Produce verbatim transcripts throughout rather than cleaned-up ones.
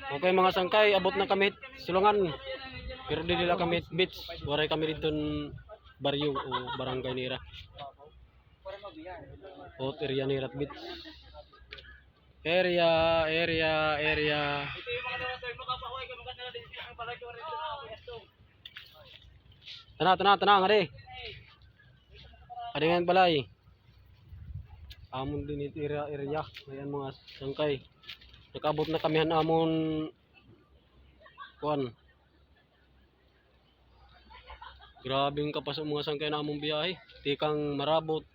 Okay, mga sangkay, abot na kami hit Sulangan. Pero didi la kami hit beach. Waray kami didton baryo o barangay nira. Hit area nira hit beach. Area, area, area. Tana, tana, tana, ngadi. Adi nga balay. Amon dinhi it area, area. Ayan, mga sangkay. Nakaabot na kami han amon kuan. Grabe nga kapaso, mga sangkay, han amon biyahe. Tikang Marabut,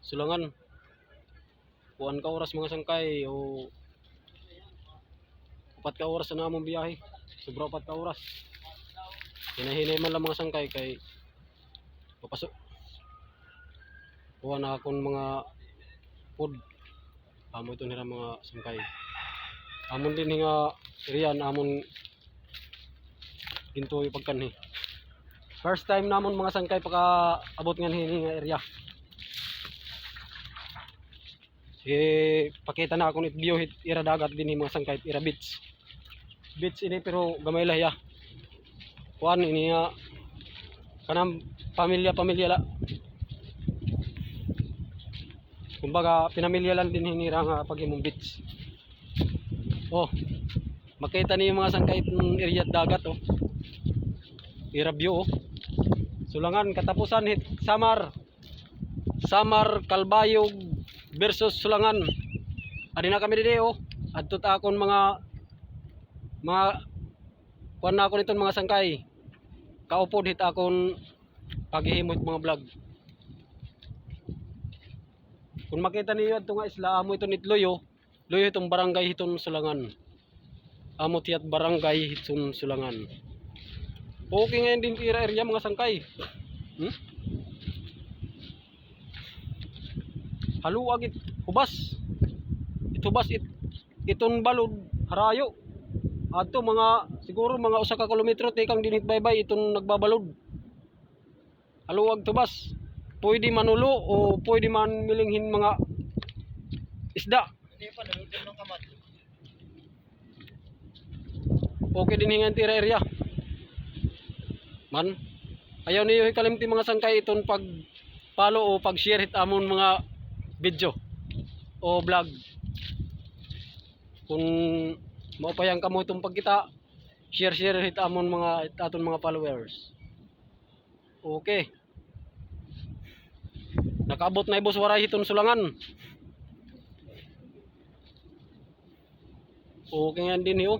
Sulangan. Kuan ka oras, mga sangkay, o upat ka oras an amon biyahe. Sobra upat ka oras. Hinay-hinay man la, mga sangkay, kay mapaso. Kuha na akon mga food. Amo iton hira, mga sangkay. Amon dinhi nga area, amon gintuyo pagkanhi. First time namon, mga sangkay, pakaabot nganhi hini nga area. Ipakita nakon it view hit ira dagat dinhi, mga sangkay, ira beach. Beach ini pero gamay la hiya. Kuan ini nga kanang pamilya-pamilya la. Kumbaga, pinamilya lang dinhi nira nga paghimong beach. Oh, makita niyo, mga sangkay, it area dagat, oh. Ira view, oh. Sulangan, katapusan hit Samar. Samar, Calbayog versus Sulangan. Adi na kami didi, oh. Adto it akon mga, mga, kuan nakon iton, mga sangkay. Kaupod hit akon paghihimo hit mga vlog. Kon makita niyo adto nga isla, amo iton it luyo. Luyo hiton barangay hiton Sulangan. Amo it hiya it barangay hiton Sulangan. Okay ngay-an dinhi it ira area, mga sangkay. Hmm? Haluag it hubas. It hubas it, iton balod, harayo. Adto mga, siguro mga usa ka kilometro tikang dinhi it baybay iton nagbabalod. Haluag it hubas. Pwede manulo o pwede manmiling hin mga isda. Okay dinhi ngay-an it ira area. Man, ayaw niyo hikalimti, mga sangkay, iton pag-follow o pag-share hit amon mga video o vlog. Kon maupayan kamo hiton pagkita, share, share hit amon mga, hit aton mga followers. Okay. Nakaabot na it Waray hiton Sulangan. Okay ngay-an dinhi, oh.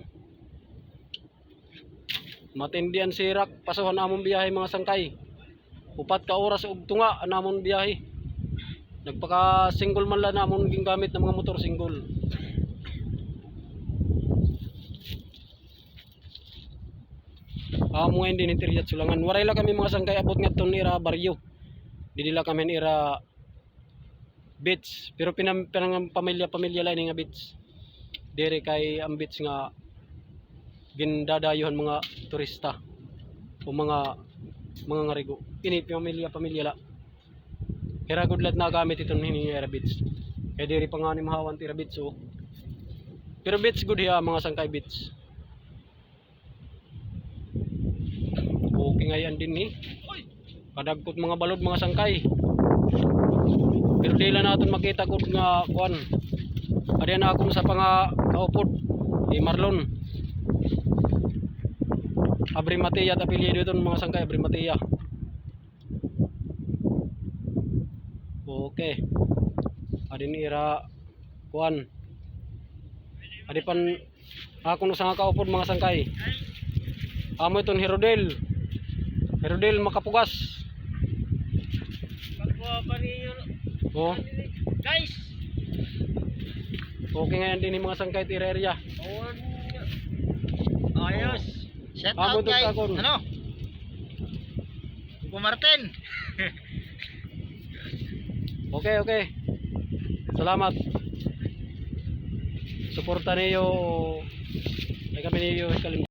Matindi an sirak, paso han amon biyahe, mga sangkay. Upat ka oras ug tunga an amon biyahe. Nagpaka-single man la an amon gingamit nga mga motor, single. Amo ngay-an dinhi it area hit Sulangan. Waray la kami, mga sangkay, abot ngadton ira baryo. Didi la kami han ira beach. Pero pinam-, pinang-, pamilya-pamilya la ini nga beach. Diri kay an beach nga gindadayo han mga turista o mga, mga ngarigo. Ini pamilya-pamilya la. Hira gud la it nagamit iton hini nga ira beach. Kay diri pa ngani mahawan it ira beach, oh. Pero beach gud hiya, mga sangkay, beach. Okay ngay-an dinhi. Kadagko it mga balod, mga sangkay. Pero di la naton makita gud nga kuan. Adi an akon usa pa nga kaupod, hi Marlon. Abrimatea it apelyido hiton, mga sangkay, Abrimatea. Okay. Adi an ira kuan. Adi pa an akon usa nga kaupod, mga sangkay. Amo iton hi Rodel. Hi Rodel Makapugas. Oh. Guys. Okay ngay-an dinhi, mga sangkay, it ira area. Ayos. Shout out kay, ano? Uncle Martin. Okay, okay. Salamat. Suporta niyo. Ay kami niyo kalim-